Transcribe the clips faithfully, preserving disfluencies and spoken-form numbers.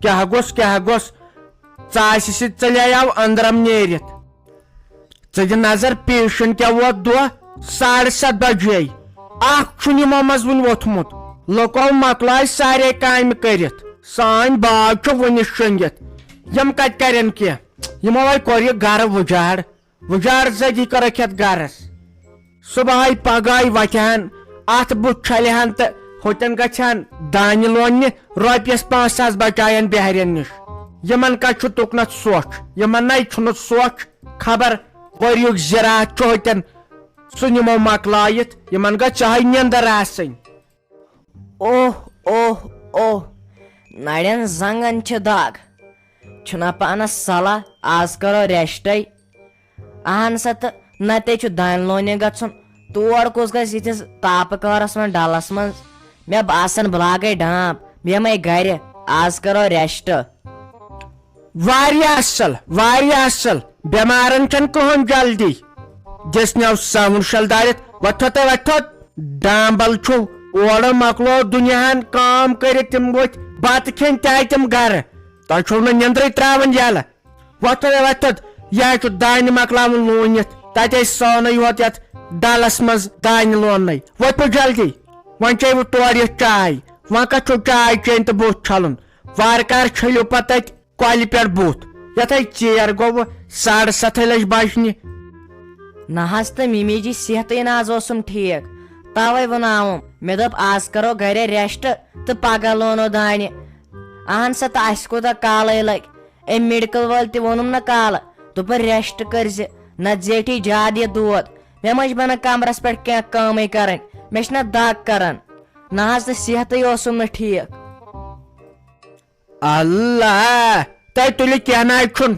کیٛاہ گوٚژھ، کیٛاہ گوٚژھ؟ ژاسہِ سۭتۍ ژَلییاو أنٛدرم نیٖرِتھ۔ ژٕ دِ نظر، پیشن کیٛاہ ووت دۄہ؟ ساڑٕ ستھ بجے۔ اکھ چھُنہٕ یِمو منٛز وُنہِ ووٚتھمُت۔ لُکو مۄکلایہِ سارے کامہِ کٔرِتھ۔ سٲنۍ باغ چھُ وُنہِ شۄنٛگِتھ۔ یِم کتہِ کرن کینٛہہ؟ یِمو ہے کوٚر یہِ گرٕ وُجاڑ۔ وُجاڑ زدگی کٔرٕکھ یتھ گرس۔ صبحٲے پگہٲے وتھِ ہن، اتھ بُتھ چھلہِ ہن تہٕ ہوٚتٮ۪ن گژھِ ہن دانہِ لوننہِ، رۄپیس پانٛژھ ساس بچاین بہرٮ۪ن نِش۔ یِمن کتہِ چھُ تُکنتھ سۄکھ؟ یِمن نے چھُنہٕ سۄکھ۔ خبر ؤریُک زِراعت چھُ ہوٚتٮ۪ن۔ سُہ نِمو مۄکلٲیِتھ، یِمن گٔژھ چاہے نیندر آسٕنۍ۔ اوہ، اوہ، اوہ، نرٮ۪ن زنگن چھِ دگ۔ چھُنا پانس صلاح، آز کرو ریسٹے۔ اہن سا، تہٕ نتے چھُ دانہِ لونہِ گژھُن۔ تور کُس گژھِ یِتھِس تاپہٕ کارس منٛز ڈلس منٛز؟ مےٚ باسان بہٕ لاگے ڈامپ، بیٚہمے گرِ۔ آز کرو ریسٹ۔ واریاہ اصل، واریاہ اصل۔ بٮ۪مارن چھنہٕ کٕہٕنۍ جلدی۔ دِژنو ساوُن شل دٲرِتھ، وۄتھو تُہۍ، وۄتھو۔ ڈامبل چھُو۔ اورٕ مۄکلو دُنیاہن کٲم کٔرِتھ، تِم ؤتھۍ بتہٕ کھٮ۪ن تہِ آیہِ تِم گرٕ۔ تۄہہِ چھُو نہٕ نیندرٕے تراوان یلہٕ۔ وۄتھو تُہۍ، وۄتھو تُہۍ۔ یہِ حظ چھُ دانہِ مۄکلاوُن لوٗنِتھ۔ تتے سٲنٕے یوت یتھ ڈلس منٛز دانہِ لوننَے۔ وۄتھو جلدی۔ وۄنۍ چیٚیِو تورٕ یہِ چاے۔ وۄنۍ کتھ چھُو چاے چیٚنۍ تہٕ بُتھ چھلُن؟ وارٕ کارٕ چھٔلِو پتہٕ تتہِ کۄلہِ پٮ۪ٹھ بُتھ۔ یتھے ژیر گوٚو، ساڑٕ ستھے لٔج بجنہِ۔ نہ حظ، تہٕ مِمی جی صحتٕے نہ حظ اوسُم ٹھیٖک، توے ووناوُم۔ مےٚ دوٚپ، آز کرو گرے ریسٹ تہٕ پگاہ لونو دانہِ۔ اہن سا، تہٕ اسہِ کوٗتاہ کالے لگہِ؟ أمۍ میڈیکل وٲلۍ تہِ ووٚنُم نہ کالہٕ، دوٚپُن، ریسٹ کٔرزِ، نتہٕ زیٹھی زیادٕ یہِ دود۔ مےٚ ما چھِ بنان کمرس پٮ۪ٹھ کینٛہہ کٲمٕے کرٕنۍ، مےٚ چھِنہ دگ کران۔ نہ حظ، تہٕ صحتٕے اوسُم نہٕ ٹھیٖک۔ اللہ، تۄہہِ تُلہِ کینٛہہ نہ چھُن۔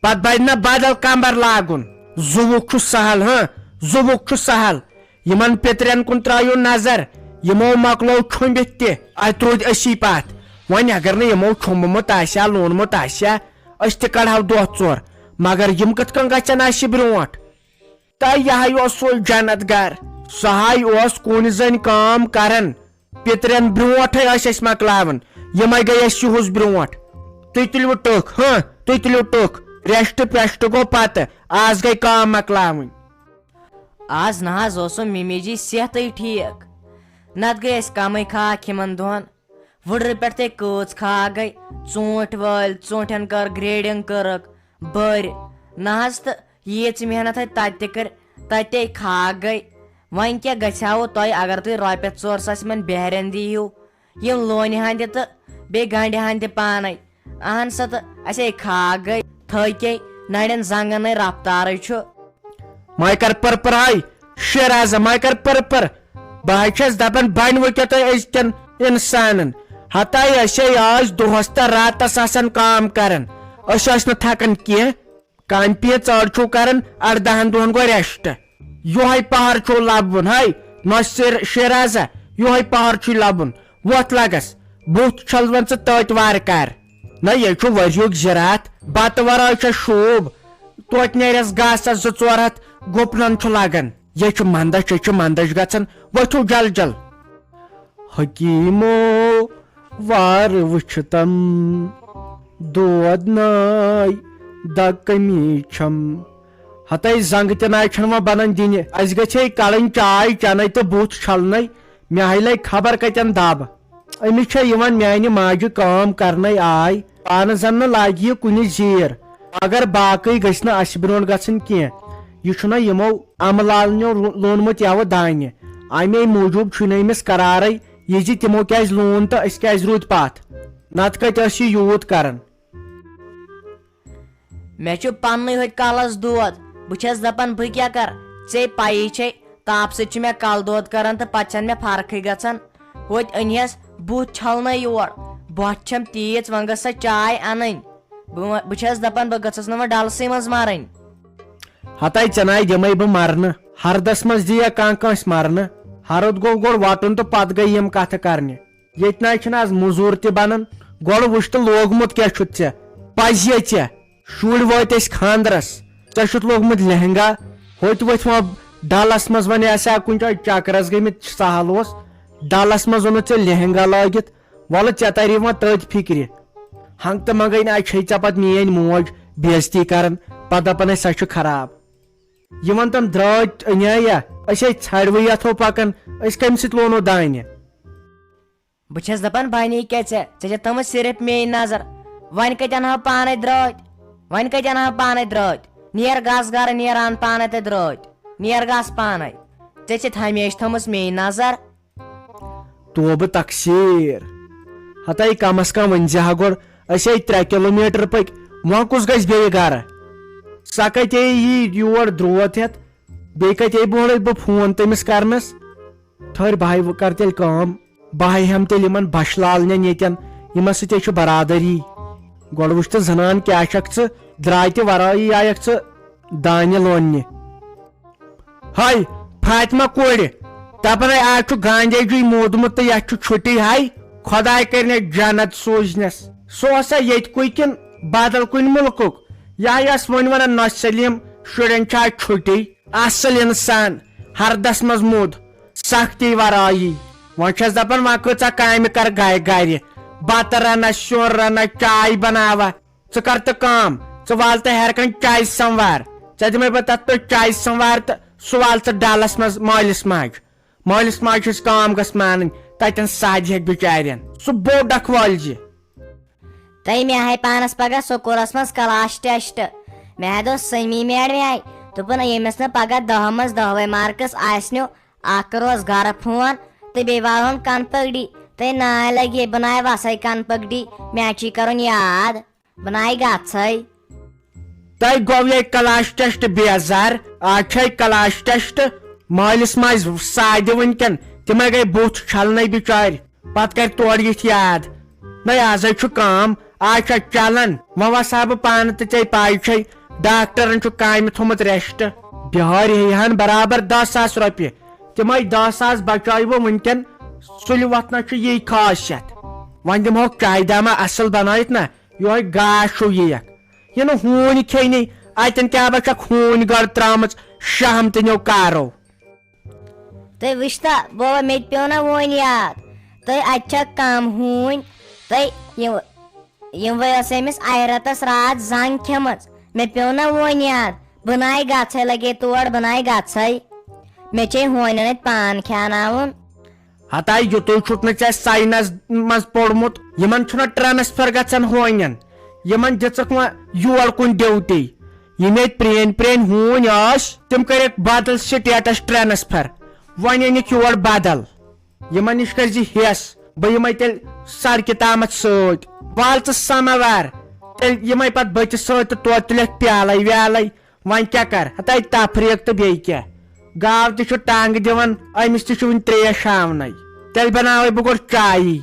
پتہٕ بنہِ نہ بدل کمبر لاگُن۔ زُوُک چھُ سہل، ہاں، زُوُک چھُ سہل۔ یِمن پِترٮ۪ن کُن ترٲیِو نظر، یِمو مۄکلو چھوٚمبِتھ تہِ، اتہِ روٗدۍ أسی پتھ۔ وۄنۍ اگر نہٕ یِمو چھوٚمبمُت آسہِ ہا، لونمُت آسہِ ہا، أسۍ تہِ کڑہو دۄہ ژور، مگر یِم کِتھ کٔنۍ گژھن اسہِ برونٛٹھ؟ تہٕ یہِ ہاے اوس سُے جنت گر، سُہ ہاے اوس کُنہِ زٔنۍ کٲم کران۔ پِترٮ۪ن برونٛٹھے ٲسۍ أسۍ مۄکلاوان، یِمے گٔے اَسہِ یِہُس برونٛٹھ۔ تُہۍ تُلِو ٹٕکھ، ہاں، تُہۍ تُلِو ٹٕکھ۔ ریسٹ پیسٹ گوٚو پتہٕ، آز گٔے کٲم مۄکلاوٕنۍ۔ آز نہ حظ اوسُم مِمی جی صحتٕے ٹھیٖک، نتہٕ گٔے اَسہِ کمٕے خاکھ یِمن دۄہن۔ وُڈرِ پٮ۪ٹھ تہِ کۭژ خاکھ گٔے، ژوٗنٛٹھۍ وٲلۍ، ژوٗنٛٹھٮ۪ن کٔر گریڈنگ کٔرٕکھ، بٔرۍ۔ نہ حظ، تہٕ ییٖژ محنت ہے تتہِ تہِ کٔر، تتے خاکھ گٔے۔ وۄنۍ کیٛاہ گژھِ ہاوٕ تۄہہِ، اگر تُہۍ رۄپیس ژور ساس یِمن بہرٮ۪ن دیٖہِو، یِم لونہِ ہن تہِ تہٕ بیٚیہِ گنڈِ ہن تہِ پانے۔ اہن سا، تہٕ اسے خاکھ گٔے، تھٔکے، نرٮ۪ن زنگن ہے رفتارٕے چھُ۔ مایکر پٔر پٔر ہاے، شیرازا مایکر پٔر پٔر۔ بہٕ ہاے چھَس دپان، بنہِ وٕ کیٛاہ تۄہہِ أزکٮ۪ن انسانن؟ ہتاے أسے ٲسۍ دۄہس تہٕ راتس آسان کٲم کران، أسۍ ٲسۍ نہٕ تھکان کینٛہہ۔ کامہِ پیٚیہِ ژٔر چھُو کران، اردہن دۄہن گوٚو ریسٹ۔ یۄہے پہر چھُو لبُن، ہاے نصیر شیرازا، یۄہے پہر چھُے لبُن۔ وۄتھ لگس، بُتھ چھلوَن ژٕ تٔتۍ وارٕ کار۔ نہ، یے چھُ ؤریُک زِراعت، بتہٕ ورٲے چھےٚ شوٗب۔ توتہِ نیرٮ۪س گاسس زٕ ژور ہتھ گُپنن چھُ لگان۔ یے چھُ مندچھ، یے چھُ مندچھ گژھان۔ ؤتھِو جل جل۔ حکیمو وار وٕچھتم، دود ناے دگ کمی چھم۔ ہتاے زنگ تہِ ناے چھنہٕ وۄنۍ بنان دِنہِ۔ اسہِ گژھِ ہے کڑٕنۍ چاے چنٕے تہٕ بُتھ چھلنَے۔ مےٚ ہاے لگہِ خبر کتٮ۪ن دب۔ أمِس چھےٚ یِوان میانہِ ماجہِ کٲم کرنَے آے۔ پانہٕ زن نہٕ لاگہِ یہِ کُنہِ زیٖر، مگر باقٕے گٔژھۍ نہٕ اسہِ برونٛٹھ گژھٕنۍ کینٛہہ۔ یہِ چھُنہ یِمو امہٕ لالنیو لو-، لونمُت یوٕ دانہِ۔ امے موٗجوٗب چھُے نہٕ أمِس قرارٕے یہِ زِ تِمو کیازِ لون تہٕ أسۍ کیازِ روٗدۍ پتھ۔ نتہٕ کتہِ ٲسۍ یہِ یوٗت کران۔ مےٚ چھُ پننُے ہوٚتہِ کلس دود۔ بہٕ چھَس دپان، بہٕ کیٛاہ کرٕ؟ ژےٚ پیی چھے، تاپہٕ سۭتۍ چھُ مےٚ کلہٕ دود کران تہٕ پتہٕ چھَنہٕ مےٚ فرقٕے گژھان۔ ہوٚتہِ أنۍ ہَس بُتھ چھلنَے یور، بۄچھِ چھَم تیٖژ، وۄنۍ گٔژھ سۄ چاے اَنٕنۍ۔ بہٕ وَ-، بہٕ چھَس دَپان، بہٕ گٔژھٕس نہٕ وۄنۍ ڈَلسٕے منٛز مَرٕنۍ۔ ہتاے ژےٚ ناے دِمَے بہٕ مَرنہٕ، ہردَس منٛز دِیا کانٛہہ کٲنٛسہِ مَرنہٕ؟ ہرُد گوٚو گۄڈٕ وَٹُن تہٕ پَتہٕ گٔے یِم کَتھٕ کَرنہِ۔ ییٚتہِ ناے چھِنہٕ آز مٔزوٗر تہِ بَنان، گۄڈٕ وٕچھ تہٕ لوگمُت کیٛاہ چھُتھ ژےٚ؟ پَزِ یا ژےٚ؟ شُرۍ وٲتۍ أسۍ خانٛدرَس، ژےٚ چھُتھ لوگمُت لہنگا، ہوٚتہِ ؤتھۍ وۄنۍ ڈَلَس منٛز وۄنۍ آسہِ ہا کُنہِ جایہِ چکرَس گٔمٕتۍ، سہل اوس۔ ڈَلَس منٛز اوٚنُتھ ژےٚ لہنگا لٲگِتھ، وَلہٕ ژےٚ تَری وۄنۍ تٔتھۍ فِکرِ۔ ہنٛگ تہٕ منٛگَے نہ چھے ژےٚ پَتہٕ میٛٲنۍ موج بے عزتی کَران، پَتہٕ دَپان أسۍ سۄ چھِ خراب۔ یِمَن تِم درٛٲتۍ أنیٛا یا؟ أسۍ ہے ژھرِوٕے یَتھو پَکان، أسۍ کَمہِ سۭتۍ لونو دانہِ؟ بہٕ چھَس دَپان بَنے کیٛاہ ژےٚ؟ ژےٚ چھےٚ تھٲمٕژ صرف میٛٲنۍ نظر۔ وۄنۍ کَتہِ اَنہٕ ہا پانَے درٛٲتۍ؟ وۄنۍ کَتہِ اَنہٕ ہا پانَے درٛٲتۍ؟ نیر گژھ گَرٕ، نیر اَن پانَے تہٕ درٛٲتۍ۔ نیر گژھ پانَے۔ ژےٚ چھےٚ ہمیشہِ تھٲمٕژ میٛٲنۍ نظر۔ توبہٕ تقصیر۔ ہتاے کم از کم ؤنۍ زِ ہا گۄڈٕ، أسۍ ہے ترٛےٚ کلوٗمیٹر پٔکۍ، وۄنۍ کُس گژھِ بیٚیہِ گرٕ؟ سۄ کتے یی یور درٛوت ہٮ۪تھ؟ بیٚیہِ کتے بوہرے بہٕ فون تٔمِس کرنس؟ ٹھٔہر بہٕ ہاے، وۄنۍ کر تیٚلہِ کٲم، بہٕ ہاے ہٮ۪مہٕ تیٚلہِ یِمن بشلالنٮ۪ن ییٚتٮ۪ن، یِمن سۭتۍ ہے چھُ برادری۔ گۄڈٕ وٕچھ تہٕ زنان کیٛاہ چھکھ ژٕ، درٛاتہِ ورٲیی آیکھ ژٕ دانہِ لوننہِ۔ ہاے فاطمہ کورِ، دپان ہے آز چھُ گاندھی جی مودمُت تہٕ یتھ چھُ چھُٹی۔ ہاے خۄداے کرنس جنت سوٗزنس۔ سُہ اوسا ییٚتہِ کُے کِنہٕ بدل کُنہِ مُلکُک؟ یہِ ہاے ٲس وۄنۍ ونان نۄش سلیٖم، شُرٮ۪ن چھِ آز چھُٹی۔ اصل انسان، ہردس منٛز موٚد، سختی ورٲیی۔ وۄنۍ چھس دپان وۄنۍ کۭژاہ کامہِ کر گرِ گرِ، بتہٕ رنہ، سیُن رنہ، چاے بناوہ۔ ژٕ کر تہٕ کٲم، ژٕ وال تہٕ ہیرٕ کن چایہِ سموار۔ ژےٚ دِمے بہٕ تتھ پٮ۪ٹھ چایہِ سموار تہٕ سُہ وال ژٕ ڈلس منٛز مٲلِس ماجہِ۔ مٲلِس ماجہِ ہٕنٛز کٲم گٔژھ مانٕنۍ، تتٮ۪ن سادِ ہیٚکہِ بِچارٮ۪ن۔ سُہ بوٚڑ اکھ وٲلۍ زِ۔ تۄہہِ مےٚ ہاے پانس پگاہ سکوٗلس منٛز کلاس ٹیسٹ۔ مےٚ ہاے دوٚپ سٔمی میڈمہِ ہاے، دوٚپُن ییٚمِس نہٕ پگاہ دَہو منٛز دَہوَے مارکس آسنو، اکھ روز گرٕ فون تہٕ بیٚیہِ والہون کن پکڑی۔ تۄہہِ ناے لگہِ بناے وسے کن پکڑی، میچی کرُن یاد۔ بناے گژھے۔ تۄہہِ گوٚو یے کلاس ٹیسٹ بیزار، آز چھے کلاس ٹیسٹ، مٲلِس ماجہِ سادِ وٕنکٮ۪ن، تِمے گٔے بُتھ چھلنے بِچارِ، پتہٕ کرِ تورٕ یِتھ یاد۔ نَے آزے چھُ کٲم، آز چھا چلان، وۄنۍ وسہٕ ہا بہٕ پانہٕ تہٕ ژےٚ پاے چھے، ڈاکٹرن چھُ کامہِ تھوٚمُت ریسٹ۔ بِہٲرۍ ہیٚیہِ ہن برابر دَہ ساس رۄپیہِ، تِمے دَہ ساس بچٲے بہٕ وٕنکٮ۪ن، سُلہِ وۄتھنس چھُ یی خاصیت۔ وۄنۍ دِمہوکھ چایہِ دامہ اصل بنٲیِتھ نہ، یِہوٚے گاش ہیوٗ یِیَکھ۔ یہِ نہٕ ہوٗنۍ کھیٚنی، اَتٮ۪ن کیٛاہ بہ چھَکھ ہوٗنۍ گٔر ترٛٲمٕژ شہمتٕنیو کارو۔ تُہۍ وٕچھتا، بوبا، مےٚ تہِ پیوٚو نہ وۄنۍ یاد۔ تُہۍ اَتہِ چھا کَم ہوٗنۍ؟ تُہۍ یِم، یِموٕے ٲس أمِس آیرتَس راتھ زنٛگ کھیٚمٕژ۔ مےٚ پیوٚو نہ وۄنۍ یاد۔ بہٕ نَے گژھے، لگے تور، بہٕ نَے گژھے۔ مےٚ چھے ہونٮ۪ن اَتہِ پان کھیٛاناوُن۔ ہتاے یُتُے چھُکھ نہٕ ژےٚ ساینس منٛز پوٚرمُت، یِمن چھُنہ ٹرانسفر گژھان ہونٮ۪ن، یِمن دِژٕکھ وۄنۍ یور کُن ڈیوٹی۔ یِم ییٚتہِ پرٛٲنۍ پرٛٲنۍ ہوٗنۍ ٲسۍ، تِم کٔرِکھ بدل سٹیٹس ٹرانسفر، وۄنۍ أنِکھ یور بدل۔ یِمن نِش کٔرۍ زِ ہیس، بہٕ یِمے تیٚلہِ سڑکہِ تامتھ سۭتۍ۔ وال ژٕ سماوار، تیٚلہِ یِمے پتہٕ بٔتہِ سۭتۍ تہٕ توتہِ تُلکھ پیالے ویالے۔ وۄنۍ کیٛاہ کر؟ ہتاے تفریٖق تہٕ بیٚیہِ کیٛاہ؟ گاو تہِ چھُ ٹنٛگ دِوان، أمِس تہِ چھُ وُنہِ ترٛیش ہاونَے۔ تیٚلہِ بناوے بہٕ گۄڈٕ چایی،